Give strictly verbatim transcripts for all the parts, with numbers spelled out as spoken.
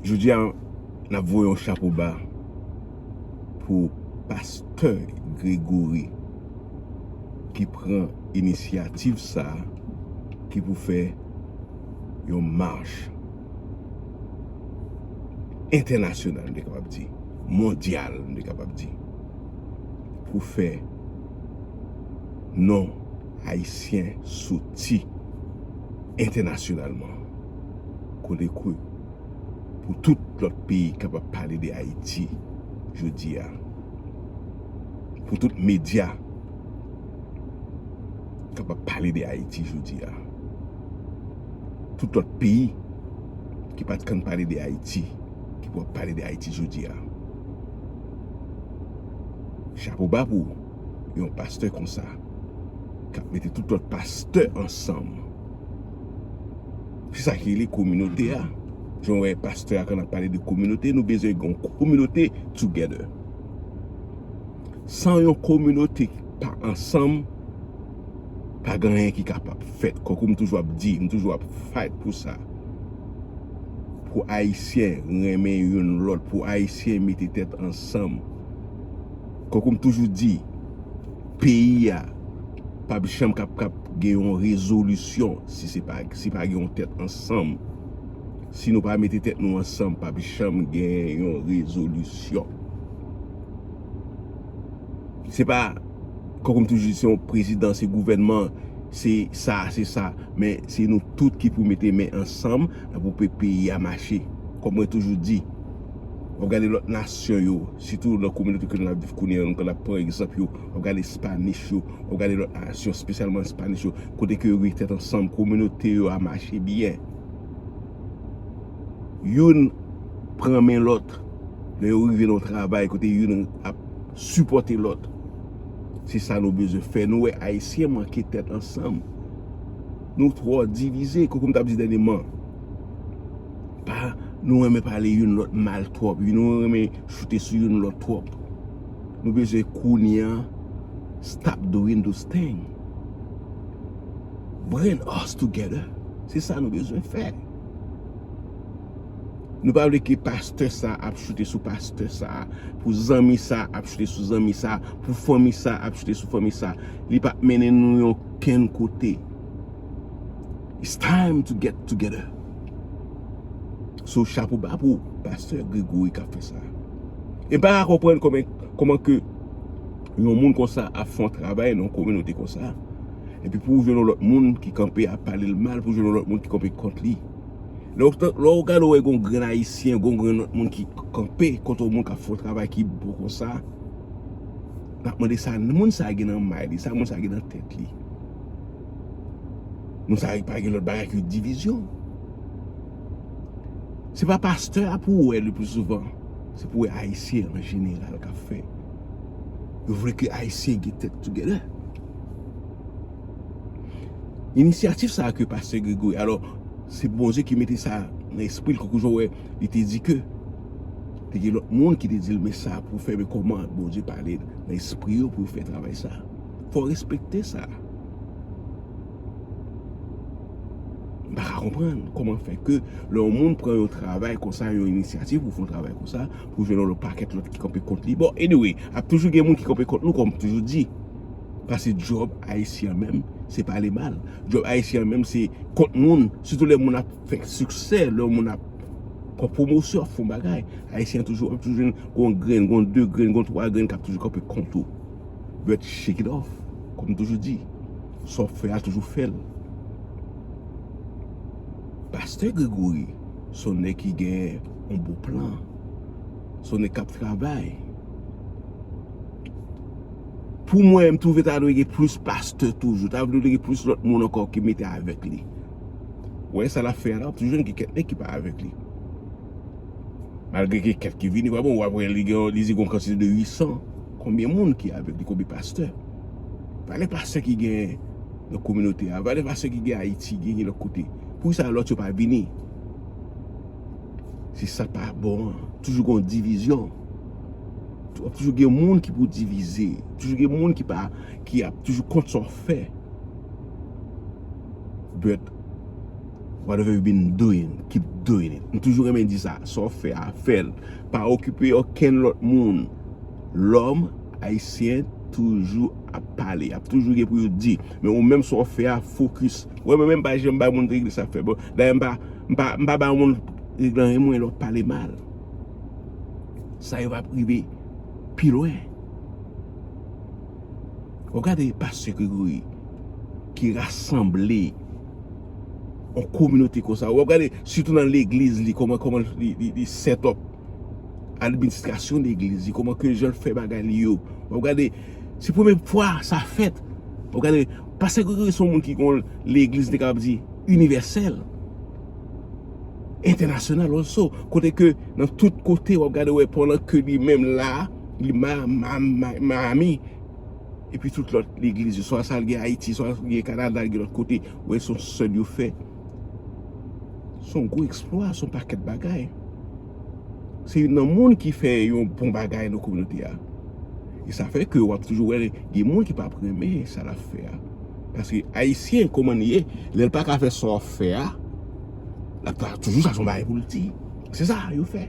Jodi a, n ap voye yon chapo ba pou pastè Gregory ki pran inisyativ sa a, ki pou fè yon mach entènasyonal, m te kapab di, mondyal, m te kapab di, pou fè non ayisyen soti entènasyonalman. Kote ke pou tout lòt peyi kapab pale de Ayiti jodi a. Pou tout medya kapab pale de Ayiti jodi a. Tout lòt peyi ki pa t konn pale de Ayiti, ki pou ap pale de Ayiti jodi a. Chapo ba pou yon pastè konsa, k ap mete tout lòt pastè ansanm. Se sa ki rele kominote a. Jan w wè pastè a, kan n ap pale de kominote, nou bezwen gen yon kominote together. San yon kominote pa ansanm, pa gen anyen ki kapab fèt. Kòk ou m toujou ap di, m toujou ap fight pou sa. Pou Ayisyen renmen youn lòt, pou Ayisyen mete tèt ansanm. Kòk ou m toujou di, peyi a p ap janm kap, kap gen yon rezolisyon si se pa, si pa gen yon tèt ansanm. Si nou pa mete tèt nou ansanm, p ap janm gen yon rezolisyon. Se pa, kòk ou m toujou di, se yon prezidan, se gouvènman, se sa, se sa. Men se nou tout ki pou mete men ansanm nan pou pe-, peyi a mache. Kòm mwen toujou di, w ap gade lòt nasyon yo, sitou nan kominote ke n ap viv kounye a, nou ka pran egzanp yo, w ap gade Spanish yo, w ap gade lòt nasyon, espesyalman Spanish yo, kote ke yo gen tèt ansanm, kominote yo a mache byen. Youn pran men lòt. Lè yo rive nan yon travay kote youn ap sipòte lòt. Se sa nou bezwen fè. Nou wè Ayisyen manke tèt ansanm. Nou twò divize, kòk ou m t ap di dènyèman. Pa, nou renmen pale youn lòt mal twòp. Nou renmen choute sou youn lòt twòp. Nou bezwen kounye a stop doing those things. Bring us together. Se sa nou bezwen fè. Nou pa vle ke pastè sa ap choute sou pastè sa, pou zanmi sa ap choute sou zanmi sa, pou fanmi sa ap choute sou fanmi sa. Li p ap mennen nou okenn kote. It's time to get together. So, chapo ba pou pastè Gregory k ap fè sa. E m pa ka konprann kòman, kòman ke yon moun konsa ap fè yon travay nan yon kominote konsa. Epi pou w jwenn yon lòt moun ki kanpe ap pale l mal, pou w jwenn yon lòt moun ki kanpe kont li. Lè w, lè w gade w wè gon grenn Ayisyen, gon grenn lòt moun ki kanpe kont yon moun k ap fè yon travay ki bon konsa, n ap mande sa moun sa gen nan may li, sa moun sa gen nan tèt li. Nou sa pa gen lòt bagay ke divizyon. Se pa pastè a pou w wè le pli souvan. Se pou w wè Ayisyen an jeneral k ap fè. Yo vle ke Ayisyen gen tèt together. Inisyativ sa a ke pastè Gregory, alò, se Bondye ki mete sa nan espri l, kòk ou jan w wè li te di ke te gen lòt moun ki te di l, men sa pou w fè, men kòman Bondye pale nan espri yo pou yo fè travay sa. Fò w respekte sa. M pa ka konprann kòman fè ke lè yon moun pran yon travay konsa, yon inisyativ pou fè yon travay konsa, pou jwenn yon pakèt lòt ki kanpe kont li. Bon, anyway, ap toujou gen moun ki kanpe kont nou, kòm m toujou di. Paske djòb Ayisyen an menm, se pale mal. Djòb Ayisyen an menm, se kont moun, sitou lè moun ap fè siksè, lè moun ap pran pwomosyon, ap fè yon bagay. Ayisyen an toujou, ap toujou jwenn gon grenn, gon de grenn, gon twa grenn k ap toujou kanpe kont ou. But shake it off. Kòm m toujou di, sa w ap fè a, toujou fè l. Pastè Gregory, se yon nèg ki gen yon bon plan. Se yon nèg k ap travay. Pou mwen, m twouve ta dwe gen plis pastè toujou. Ta dwe gen plis lòt moun ankò ki mete avèk li. Ou wè sa l ap fè a la, w ap toujou jwenn gen kèk nèg ki pa avèk li. Malgre gen kèk ki vini, pa bon, w ap wè li gen, li di gen yon kantite de uit san. Konbyen moun ki avèk li, konbyen pastè? Valè pastè ki gen nan kominote a, valè pastè ki gen Ayiti, gen, gen lòt kote. Poukisa lòt yo pa vini? Se sa pa bon an. Toujou gen yon divizyon. Tou-, toujou gen moun ki pou divize. Toujou gen moun ki pa, ki ap toujou kont sa w fè. But whatever you been doing, keep doing it. M toujou renmen di sa, sa w fè a, fè l. Pa okipe okenn lòt moun. Lòm ayisyen toujou ap pale, y ap toujou gen pou yo di. Men ou menm sa w fè a, fokis. Ou wè, mwen menm pa janm bay moun regle sa fè. Bon, dayè m pa, m pa, m pa bay moun regle anyen mwen lè w ap pale mal. Sa yo p ap rive pi lwen. W ap gade pastè Gregory ki rasanble yon kominote konsa. W ap gade, sitou nan legliz li, kòman, kòman li, li, li set up administrasyon legliz li, kòman ke jan l fè bagay li yo. W ap gade, se premye fwa sa fèt. W ap gade, pastè Gregory se yon moun ki gen yon legliz, te kapab di, inivèsèl, entènasyonal also, kote ke nan tout kote w ap gade, wè, pandan ke li menm la, li ma, ma, ma, Miami, epi tout lòt legliz yo, swa sa l gen Ayiti, swa l gen Kanada, l gen lòt kote, wè, se yon sèl yo fè. Se yon gwo eksplwa, se yon pakèt bagay. Se youn nan moun ki fè yon bon bagay nan kominote a. E sa fè ke w ap toujou wè gen moun ki p ap renmen sa l ap fè a. Paske Ayisyen, kòman li ye, lè l pa ka fè sa w ap fè a, l ap ta toujou chache yon bagay pou l di. Se sa yo fè.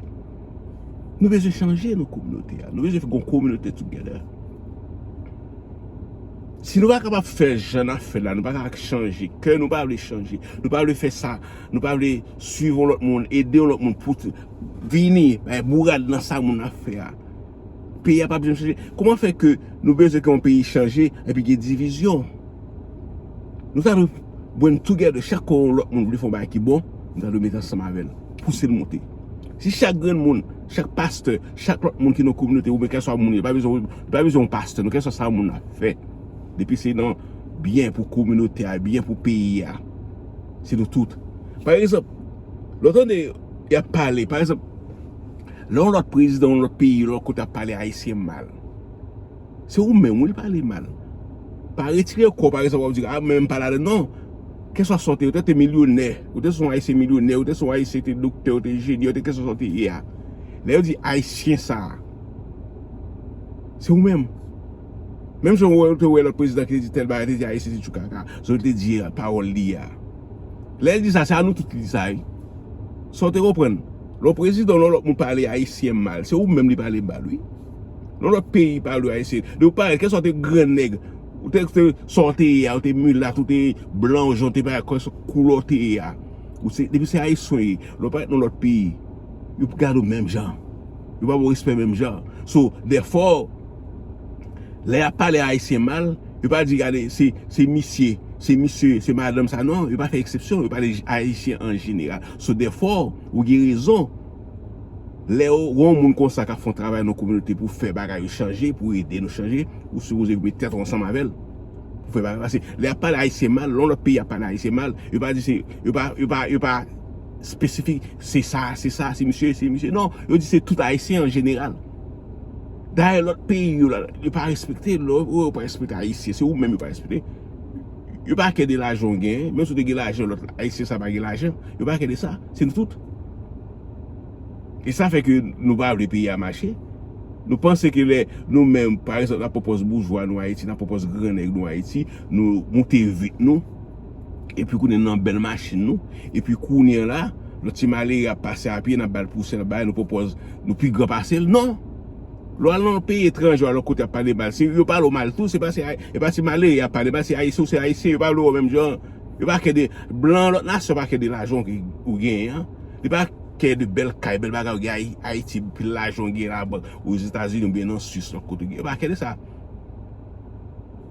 Nou bezwen chanje nan kominote a. Nou bezwen fè yon kominote together. Si nou pa kapab fè jan n ap fè la, nou pa ka chanje. Kè nou pa vle chanje. Nou pa vle fè sa. Nou pa vle swiv yon lòt moun, ede yon lòt moun pou t-, vini, bay bourad nan sa moun ap fè a. Peyi a p ap janm chanje. Kòman fè ke nou bezwen ke yon peyi chanje epi gen divizyon? Nou ta dwe bring together, chak kon yon lòt moun vle fè yon bagay ki bon, nou ta dwe met ansanm avè l, pouse l monte. Si chak grenn moun, chak pastè, chak lòt moun ki nan kominote, oubyen kèlkeswa moun, yo pa bezwen, yo pa bezwen yon pastè, non, kèlkeswa sa moun ap fè. Depi se nan byen pou kominote a, byen pou peyi a. Se nou tout. Pa egzanp, lè w tande y ap pale, pa egzanp, lè yon lòt prezidan, yon lòt peyi, lòt kote ap pale Ayisyen mal, se ou menm, wi, l pale mal. Pa retire kò w, pa egzanp, w ap di, a, men m pa ladan, non. Kèlkeswa sa w te ye, ou te, te milyonè, ou te se yon Ayisyen milyonè, ou te se yon Ayisyen te doktè, ou te enjenyè, ou te kèlkeswa sa w te ye a. Lè yo di Ayisyen sa a, se ou menm. Menm jan w te wè lòt prezidan ki te di tèl bagay, te di Ayisyen se tchoukaka, sa l te di pawòl li a. Lè l di sa, se a nou tout li di sa, wi. Sa w te konprann? Lè yon prezidan, lè yon lòt moun pale Ayisyen mal, se ou menm li pale mal, wi. Lè yon lòt peyi pale Ayisyen, depi w parèt, kèlkeswa w te grannèg, ou te, te sa w te ye a, ou te milat, ou te blan, ou jan w te parèt, kèlkeswa koulè w te ye a. Ou se, depi se Ayisyen w ye, lè w parèt nan lòt peyi, yo gade w menm jan. Yo ba w respè menm jan. So, therefore, lè y ap pale Ayisyen mal, yo pa di, gade, se, se misye, se misye, se madanm sa, non, yo pa fè eksepsyon, yo pale Ayisyen an jeneral. So, therefore, ou gen rezon. Lè w wè yon moun konsa k ap fè yon travay nan kominote pou fè bagay yo chanje, pou ede nou chanje, ou sipoze met tèt ou ansanm avè l pou fè bagay. Paske lè y ap pale Ayisyen mal, lè yon lòt peyi ap pale Ayisyen mal, yo pa di se, yo pa, yo pa, yo pa espesifik, se sa, se sa, se misye, se misye. Non, yo di se tout Ayisyen an jeneral. Dayè, lòt peyi yo la, yo pa respekte, lè yo, yo pa respekte Ayisyen, se ou menm yo pa respekte. Yo pa kè de lajan w gen, menm si w te gen lajan, lòt Ayisyen sa pa gen lajan, yo pa kè de sa, se nou tout. E sa fè ke nou pa vle peyi a mache. Nou panse ke lè nou menm, pa egzanp, n ap pran pòz boujwa nou Ayiti, n ap pran pòz grannèg nou Ayiti, nou moute vit nou, epi kounye a nan bèl machin nou, epi kounye a la, lòt ti malere ap pase a pye, n ap ba l pousè, n ap ba l, nou pran pòz nou pi gran pase l. Non! Lè w al nan peyi etranje, w al lòt kote ap pale mal, se yo pale w mal tou, se pa se, e pa ti malere y ap pale mal, se Ayisyen, ou se Ayisyen, yo pale w menm jan. Yo pa kè de, blan lòt nasyon pa kè de lajan w genyen an. Li pa kè de bèl kay, bèl bagay w gen Ayi-, Ayiti, pil lajan w gen labank, Ozetazini oubyen nan Swis, lòt kote w gen. Yo pa kè de sa.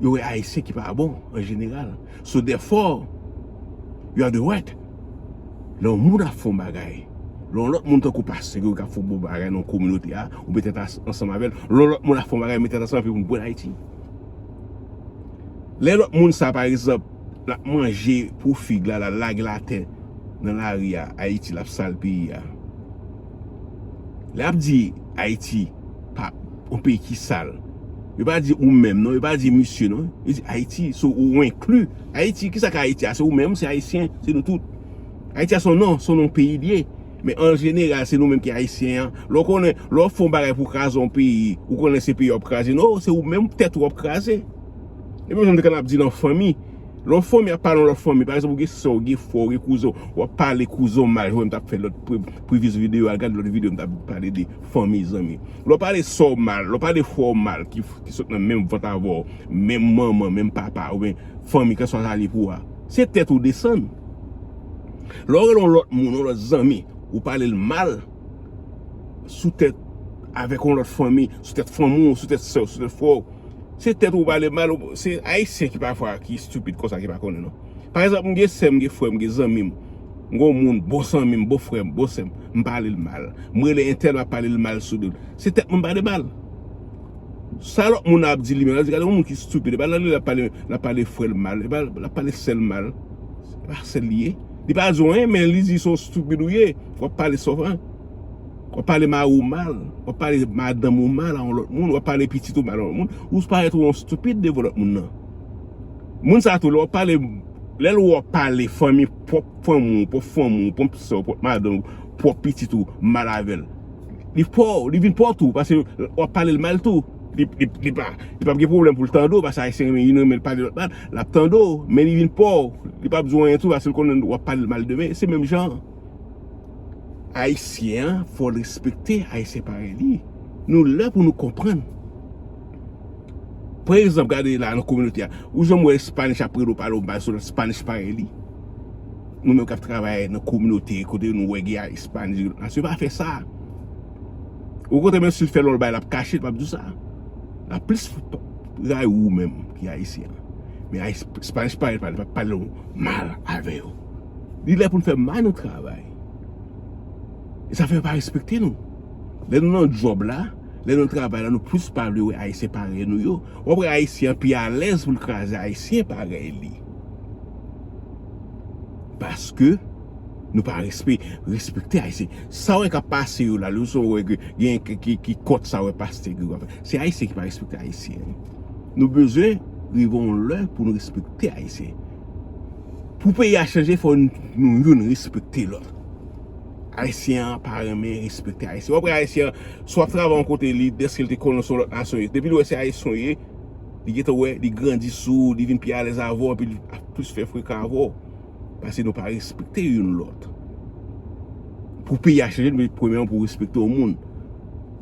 Yo wè Ayisyen ki pa bon, an jeneral. So, therefore, you are the right. Lè yon moun ap fè yon bagay, lè yon lòt moun tankou pastè yo k ap fè yon bon bagay nan yon kominote a, ou met tèt as-, ansanm avè l, lè yon lòt moun ap fè yon bagay, met tèt ansanm avè l pou n pran Ayiti. Lè lòt moun sa, pa egzanp, l ap manje pou fig la, l al lage l atè nan lari a, Ayiti, l ap sal peyi a. Lè y ap di Ayiti, pa, yon peyi ki sal, yo pa di ou menm non, yo pa di misye non, yo di Ayiti, so ou enkli Ayiti. Kisa k Ayiti a? Se ou menm, se Ayisyen, se nou tout. Ayiti a se yon non, se yon non peyi l ye. Men an jeneral, se nou menm ki Ayisyen an. Lè w konnen, lè w ap fè yon bagay pou w kraze yon peyi, ou konnen se peyi w ap kraze. Non, se ou menm tèt ou w ap kraze. E menm jan m te konn ap di nan fanmi, Lè yon fanmi ap pale yon lòt fanmi, pa egzanp, ou gen sè w, ou gen frè w, ou gen kouzen w, w ap pale kouzen w mal, jan m t ap fè lòt pre- previous videyo a, gade lòt videyo m t ap pale de fanmi, zanmi. Lè w pale sè w mal, lè w pale frè w mal, ki, ki sot nan menm vant avè w, menm manman, menm papa, oubyen fanmi, kèlkeswa sa li pou a, se tèt ou desann. Lè w rele yon lòt moun, yon lòt zanmi, ou pale l mal, sou tèt, avèk yon lòt fanmi, sou tèt fanmi w, sou tèt sè w, sou tèt frè w, se tèt ou pale mal, ou- se Ayisyen ki pafwa ki estipid konsa, ki pa konnen non. Pa egzanp, m gen sè m, m gen frè m, m gen zanmi m, m gen yon moun, bon zanmi m, bon frè m, bon sè m, m pale l mal. M rele entèl, m ap pale l mal sou do l. Se tèt mwen m pale mal. Sa lòt moun nan ap di li menm, l ap di, "Gade yon moun ki estipid, e pa l ap pale, l ap pale frè l mal, e pa l ap pale sè l mal." Se pa sè l li ye. Li pa di w anyen, men li di se yon estipid ou ye. W ap pale sòf, hein? W ap pale mari w mal, w ap pale madanm ou mal a yon lòt moun, w ap pale pitit ou mal a yon lòt moun, ou parèt ou yon estipid devan lòt moun nan. Moun sa tou, lè w ap pale, lè l wè w ap pale fanmi, pwòp fanmi w, pwòp fanmi w, pwòp sè w, pwòp madanm ou, pwòp pitit ou mal avè l, li pè w, li vin pè w tou, paske w ap pale l mal tou. Li, li, li pa, li p ap gen pwoblèm pou l tande w, paske Ayisyen renmen, youn renmen l pale lòt mal, l ap tande w, men li vin pè w, li p ap di w anyen tou, paske l konnen w ap pale l mal demen, se menm jan an. Ayisyen an, fò l respekte Ayisyen parèy li. Nou la pou nou konprann. Pa egzanp, gade la nan kominote a. Ou janm wè Spanish ap rele w, pale w mal sou lòt Spanish parèy li? Nou menm k ap travay nan kominote, kote nou wè gen Spanish, nasyon pa fè sa. Okontrè, menm si l fè lòt bagay, l ap kache, l p ap di w sa. L ap plis rayi ou menm ki Ayisyen an. Men Ayis- Spanish parèy, pa, pa pale w mal avè yo. Li lè pou n fè mal nou travay. E sa fè yo pa respekte nou. Lè nou nan djòb la, lè nou travay la, nou plis pa vle wè Ayisyen parèy nou yo. W ap wè Ayisyen an pi alèz pou l kraze Ayisyen parèy li. Paske nou pa respe- respekte Ayisyen. Sa w wè k ap pase yo la, lè w wè gen ki, ki, ki kont sa w wè pastè Gregò fè. Se Ayisyen ki pa respekte Ayisyen. Nou bezwen rive yon lè pou nou respekte Ayisyen. Pou peyi a chanje, fò n- nou youn respekte lòt. Ayisyen an pa renmen respekte Ayisyen. W ap wè Ayisyen an, si w ap travay yon kote, li, dèske l te konnen se yon lòt nasyon ye. Depi l wè se Ayisyen w ye, li gentan wè, li grandi sou ou, li vin pi alèz avè w, epi li ap plis fè frekan avè w. Paske nou pa respekte youn lòt. Pou peyi a chanje, nou premyèman pou respekte yon moun.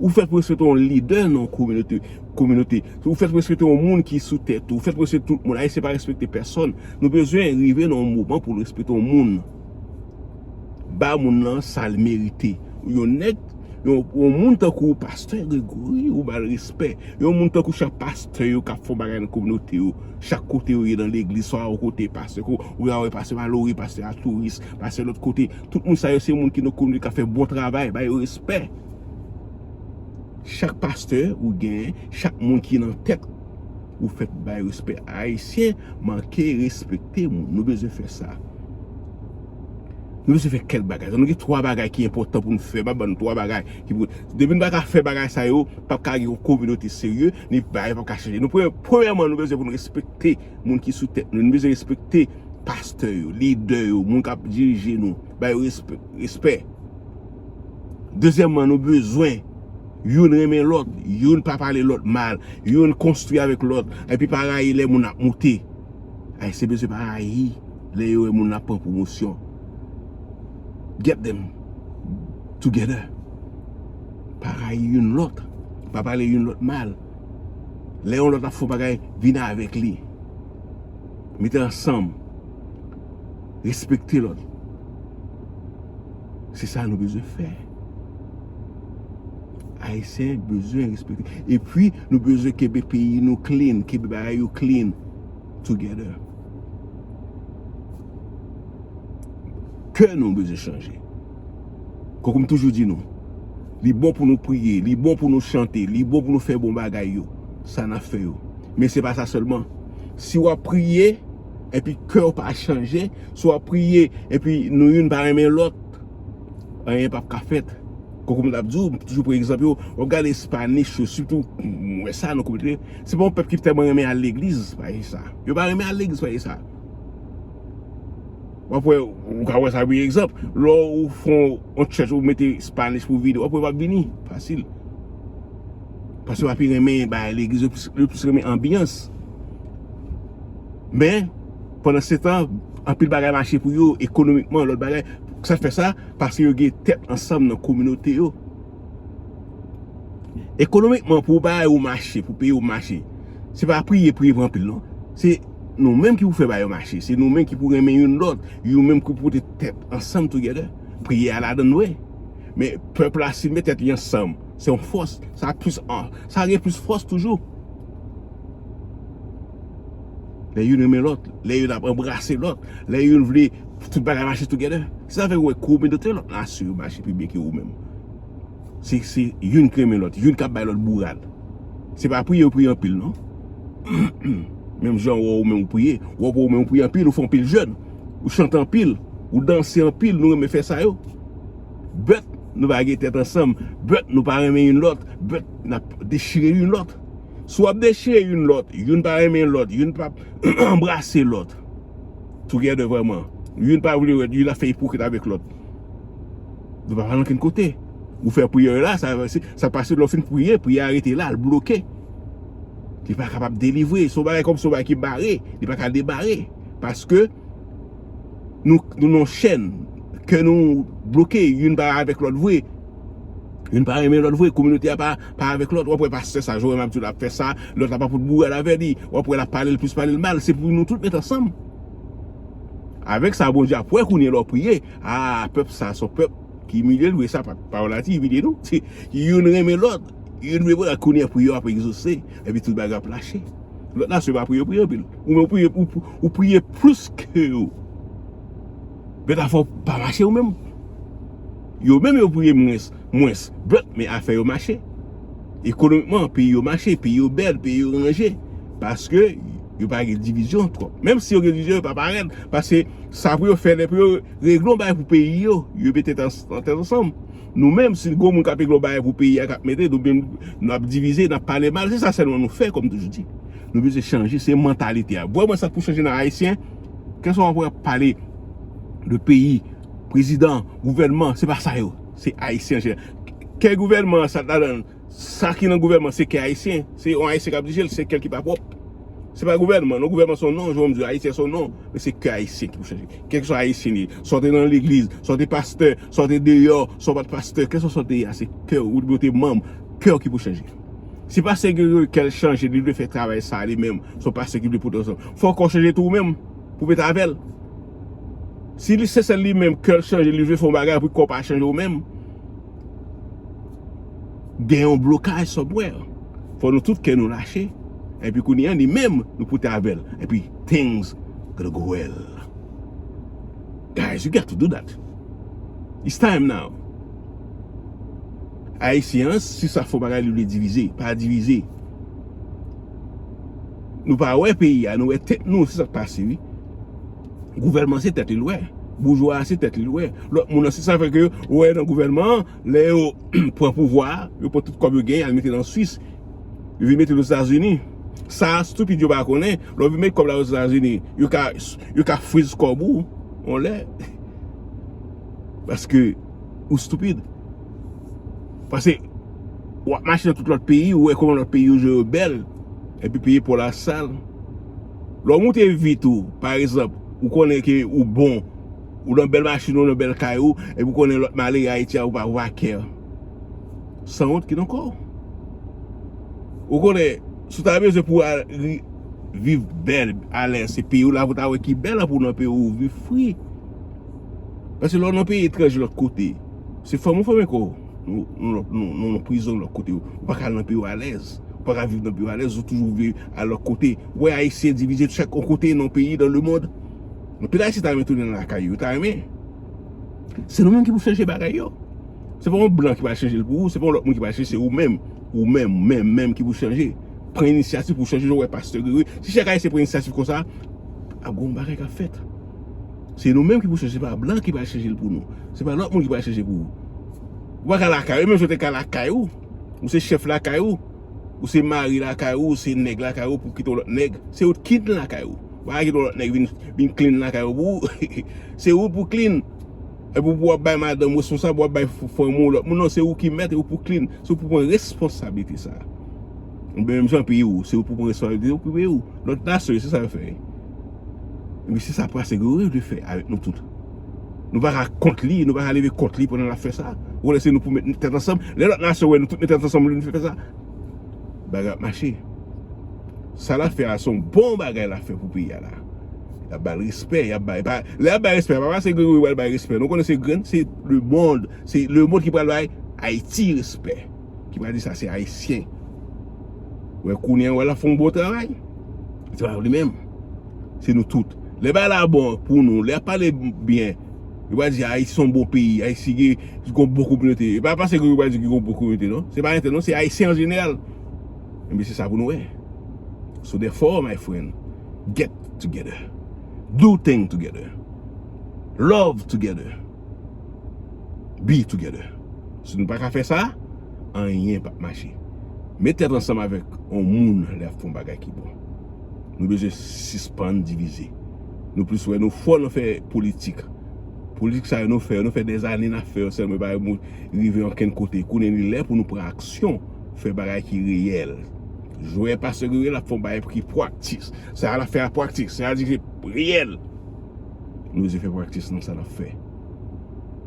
Ou fèt pou respekte yon lidè nan yon kominote, kominote. Ou fèt pou respekte yon moun ki sou tèt ou. Ou fèt pou respekte tout moun. Ayisyen pa respekte pèsòn. Nou bezwen rive nan yon moman pou nou respekte yon moun. Ba moun nan sa l merite. Yon nèg, yon, yon moun tankou pastè Gregory, ou ba l respè. Yon moun tankou chak pastè yo k ap fè bagay nan kominote yo. Chak kote yo ye nan legliz, swa yon kote pastè ko, ou ka wè pastè Malori, pastè Atouris, pastè lòt kote. Tout moun sa yo se moun ki nan kominote k ap fè bon travay, ba yo respè. Chak pastè ou genyen, chak moun ki nan tèt, ou fèt bay respè. Ayisyen manke respekte moun. Nou bezwen fè sa. Nou bezwen fè kèk bagay. Nou gen twa bagay ki enpòtan pou nou fè. M ap ban nou twa bagay ki pou, depi nou pa ka fè bagay sa yo, p ap ka gen yon kominote serye, ni bagay p ap ka chanje. Nou premye- premyèman, nou bezwen pou nou respekte moun ki sou tèt nou. Nou bezwen respekte pastè yo, lidè yo, moun k ap dirije nou. Ba yo respe- respè. Dezyèmman, nou bezwen youn renmen lòt, youn pa pale lòt mal, youn konstwi avèk lòt, epi pa rayi lè moun ap moute. Ayisyen bezwen pa rayi lè yo wè moun ap pran pwomosyon. Get them together. Pa rayi youn lòt. Pa pale youn lòt mal. Lè yon lòt ap fè yon bagay, vin avèk li. Mete ansanm. Respekte lòt. Se sa nou bezwen fè. Ayisyen bezwen respekte. Epi, nou bezwen kenbe peyi nou clean, kenbe bagay yo clean together. Kè nou bezwen chanje. Kòm m toujou di nou, li bon pou nou priye, li bon pou nou chante, li bon pou nou fè bon bagay yo. Sa n ap fè yo. Men se pa sa sèlman. Si w ap priye, epi kè w pa chanje, si w ap priye, epi nou youn pa renmen lòt, anyen p ap ka fèt. Kòm m t ap di w, m toujou pran egzanp yo, w ap gade Spanish yo, sitou, m wè sa nan kominote, se pa yon pèp ki tèlman renmen al legliz, pa gen sa. Yo pa renmen al legliz, pa gen sa. W ap wè, ou ka wè sa pi egzanp. Lè w fè yon, yon chèch, ou mete Spanish pou vini, w ap wè yo p ap vini. Fasil. Paske yo pa pi renmen bay legliz, yo plis, yo plis renmen anbyans. Men, Pandan se tan, anpil bagay mache pou yo, ekonomikman, lòt bagay. Sa fè sa, paske yo gen tèt ansanm nan kominote yo. Ekonomikman, pou bagay yo mache, pou peyi yo mache, se pa priye, priye pou anpil, non. Se nou menm ki pou fè bagay yo mache. Se nou menm ki pou renmen youn lòt. Youn menm ki pou pote tèt ansanm together. Priye a ladann vre. Men pèp la, si l met tèt li ansanm, se yon fòs. Sa plis, sa gen plis fòs toujou. Lè youn renmen lòt, lè youn ap anbrase lòt, lè youn vle tout bagay mache together. Se sa fè w wè kominote lòt nasyon yo mache pi byen ke ou menm. Se, se youn ki renmen lòt, youn k ap bay lòt bourad. Se pa priye yo priye anpil, non. Menm jan w wè ou menm ou priye, w wè ou menm ou priye anpil, ou fè anpil jèn, ou chante anpil, ou danse anpil, nou renmen fè sa yo. But, nou pa gen tèt ansanm, but, nou pa renmen youn lòt, but, n ap dechire youn lòt. Si w ap dechire youn lòt, youn pa renmen lòt, youn pa anbrase lòt. Together vrèman. Youn pa vle wè, youn ap fè ipokrit avèk lòt. Nou pa pral ankenn kote. Ou fè priyè la, sa, sa pase lè w fin priye, priyè a rete la, l bloke. Li pa kapab delivre. Se yon bagay kòm se yon bagay ki bare, li pa ka debare. Paske nou, nou nan yon chèn, kè nou bloke, youn pa avèk lòt vre. Youn pa renmen lòt vre, kominote a pa, pa avèk lòt. W ap wè pastè sa, Joel Mabdou ap fè sa, lòt la pa pot bourad avè li. W ap wè l ap pale l plis pale l mal. Se pou nou tout met ansanm. Avèk sa, Bondye ap wè kounye a lè w priye. A, pèp sa, se yon pèp ki imilye l vre, sa pa, pawòl la di, imilye nou. Se, youn renmen lòt, youn vle bon, kounye a priyè w ap egzose, epi tout bagay ap lache. Lòt nasyon pa priye, priye anpil. Ou menm ou priye, ou, ou priye plis ke yo. But afè w pa mache ou menm. Yo menm yo priye mwens, mwens. But, men afè yo mache. Ekonomikman, peyi yo mache, peyi yo bèl, peyi yo ranje. Paske yo pa gen divizyon twòp. Menm si yo gen divizyon, yo pa parèt. Paske sa pou yo fè lè pou yo regle yon bagay pou peyi yo. Yo mete tèt an-, tèt ansanm. Nou menm, si gwo moun k ap regle yon bagay pou peyi a k ap mete, nou menm, n ap divize, n ap pale mal. Se sa sèlman nou fè, kòm toujou di. Nou bezwen chanje, se mantalite a. Vrèman, sa k pou chanje nan Ayisyen, kèlswa w ap pale de peyi, prezidan, gouvènman, se pa sa yo. Se Ayisyen an jeneral. Kè gouvènman an, sa t ladan l, sa ki nan gouvènman, se kè Ayisyen. Se yon Ayisyen k ap dirije l, se kè l ki pa pwòp. Se pa gouvènman, non, gouvènman se yon non, jan m di, Ayisyen se yon non, men se kè Ayisyen ki pou chanje. Kèlkeswa Ayisyen li ye, sa w te nan legliz, sa w te pastè, sa w te deyò, sa w pa t pastè, kèlkeswa sa w te ye a, se kè w, ou te manm, kè w ki pou chanje. Si pastè Gregory kè l chanje, li vle fè travay sa li menm, se yon pastè ki vle pote ansanm. Fò kò w chanje tou ou menm, pou w mete avè l. Si li se sèl li menm, kè l chanje, li vle fè yon bagay, pou kò w pa chanje ou menm, gen yon blokaj somewhere. Fò nou tout kè nou lache. Epi kounye a, li menm, nou pote avè l. Epi, things gonna go well. Guys, you got to do that. It's time now. Ayisyen an, si sa fè bagay, li vle divize, pa divize. Nou pa wè peyi a, nou wè tèt nou, se sa k pase, wi. Gouvènman se tèt li l wè. Boujwa a se tèt li l wè. Lòt moun nan, se sa fè ke ou wè nan gouvènman an, lè yo pran pouvwa a, yo pran tout kòb yo genyen, al mete nan Swis. Yo vin mete l Ozetazini. Sa stupid yo pa konnen, lè w vin met kòb la Ozetazini, yo ka, yo ka friz kòb ou, yon lè. Paske ou stupid. Paske w ap mache nan tout lòt peyi, ou wè kòman lòt peyi yo jwe yo bèl, epi peyi pa w la sal. Lè w moute vit ou, pa egzanp, ou konnen ke ou bon, ou nan bèl machin ou, nan bèl kay ou, epi ou konnen lòt malere Ayiti a, ou pa, ou pa care. Sanwont ki nan kò w. Ou konnen, si w ta bezwen pou al ri-, viv bèl, alèz, se peyi w la pou w ta wè ki bèl, pou w nan peyi w, ou viv fri. Paske lè w nan peyi etranje lòt kote, se fanm ou fèmen kò w. Nou, nou, nou, nou, nou nan prizon lòt kote. Ou pa ka al nan peyi w alèz. Ou pa ka viv nan peyi w alèz. Ou toujou vle al lòt kote. Ou wè Ayisyen divize chak yon kote nan peyi, dans le monde. Anpil Ayisyen ta renmen tounen nan lakay yo. Yo ta renmen. Se nou menm ki pou chanje bagay yo. Se pa yon blan ki pral chanje l pou ou. Se pa yon lòt moun ki pral chanje. Se ou menm. Ou menm, menm, menm ki pou chanje. Pran inisyativ pou chanje. Jan w wè pastè Gregory. Si chak Ayisyen pran inisyativ konsa, ap gen yon bagay k ap fèt. Se nou menm ki pou chanje, se pa blan ki pral chanje l pou nou. Se pa lòt moun ki pral chanje pou ou. Ou pa ka lakay ou, menm si w te ka lakay ou, ou se chèf lakay ou, ou se mari lakay ou, ou se nèg lakay ou, pou kite yon lòt nèg, se ou ki lakay ou. Ou pa ka kite yon lòt nèg vin, vin clean lakay ou pou ou. Se ou pou clean. Epi ou pou ap bay madanm responsab, ou ap bay f-, fanmi w lòt moun, non, se ou ki mèt e ou pou clean. Se ou pou pran responsablite sa. Oubyen menm jan peyi w, se ou pou pran responsablite ou pou peyi w. Lòt nasyon, se sa yo fè. Ebyen, se sa Pastè Gregory dwe fè avèk nou tout. Nou pa ka kont li, nou pa ka leve kont li pandan l ap fè sa. Ou wè, se nou pou met tèt ansanm. Lè lòt nasyon wè nou tout met tèt ansanm, nou fè sa. Bagay ap mache. Sa l ap fè a, se yon bon bagay l ap fè pou peyi a la. Y ap ba l respè, y ap ba, pa, lè y ap ba l respè, pa Pastè Gregory pral ba l respè. Nou konnen se grenn, se lemonn, se lemonn ki pral bay Ayiti respè. Ki pral di sa se Ayisyen. Wè, kounye a, wè, l ap fè yon bon travay. Se pa li menm. Se nou tout. Lè bagay la bon pou nou, lè y ap pale byen, yo pral di Ayiti se yon bon peyi, Ayiti gen, gen yon bon kominote. E pa Pastè Gregory pral di gen yon bon kominote, non. Se pa entèl, non, se Ayisyen an jeneral. Ebyen, se sa pou nou wè. So therefore, my friend, get together. Do thing together. Love together. Be together. Si nou pa ka fè sa, anyen p ap mache. Met tèt ansanm avèk yon moun lè ap fè yon bagay ki bon. Nou bezwen sispann divize. Nou plis wè nou fò nan fè politik. Politik sa yo nou fè, nou fè dèzane n ap fè yo sèlman, pa rive ankenn kote. Kounye a li lè pou nou pran aksyon, fè bagay ki reyèl. Jwè Pastè Gregory ap fè yon bagay ki practice. Sa l ap fè a practice, sa di se reyèl. Nou bezwen fè practice nan sa n ap fè.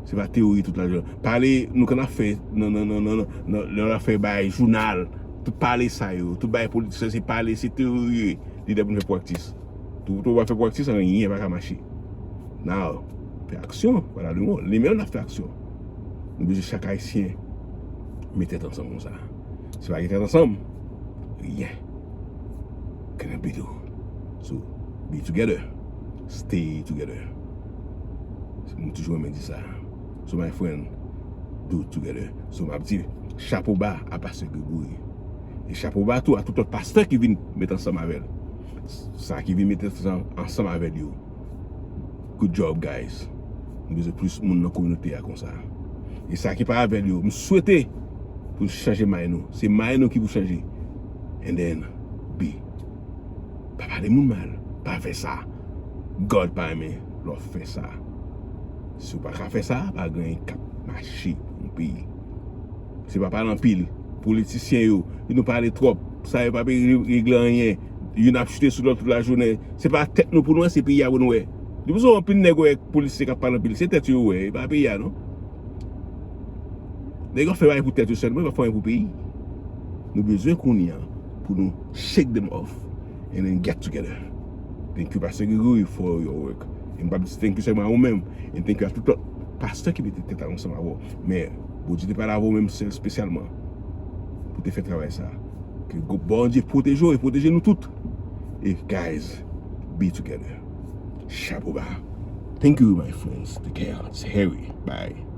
Se pa teyori tout la. Pale, nou konn ap fè nan, nan, nan, nan, nan, nan, lè n ap fè bay jounal, tout pale sa yo, tout bay politisyen, se pale, se teyori. Li lè pou nou fè practice. Tou, tou w ap fè practice, anyen pa ka mache. Now, fè aksyon, vwala le mo. Li menm n ap fè aksyon. Nou bezwen chak Ayisyen met tèt ansanm konsa. Si pa gen tèt ansanm, ryen. Can be do. So, be together. Stay together. M toujou renmen di sa. So, my friend, do it together. So, m ap di, chapo ba a Pastè Gregory. E chapo ba tou a tout lòt pastè ki vin met ansanm avè l. Sa ki vin met ansanm, ansanm avè l yo. Good job, guys. Nou bezwen plis moun nan kominote a konsa. E sa ki pa avè l yo, m swete pou n chanje may nou. Se may nou ki pou chanje. And then, be. Pa pale moun mal. Pa fè sa. God pa renmen lè w fè sa. Si w pa ka fè sa, pa gen anyen k ap mache nan peyi. Se pa pale anpil. Politisyen yo, nou pale twòp. Sa yo pa pe regle anyen. Youn ap chite sou lòt tout lajounen. Se pa tèt nou pou nou wè, se peyi a pou nou wè. Depi sou anpil nèg wè politisyen k ap pale anpil, se tèt yo yo wè, e pa peyi a non. Nèg yo fè bagay pou tèt yo sèlman, yo pa fè anyen pou peyi. Nou bezwen kounye a pou nou shake them off and then get together. Thank you, Pastor Gregory, for your work. E m p ap di thank you sèlman a ou menm. And thank you a tout lòt pastè ki mete tèt ansanm avè w. Men, Bondye te pale avè w menm sèl espesyalman pou te fè travay sa. Ke Bondye pwoteje w e pwoteje nou tout. E guys, be together. Chapo ba. Thank you, my friends. Take care. It's Harry. Bye.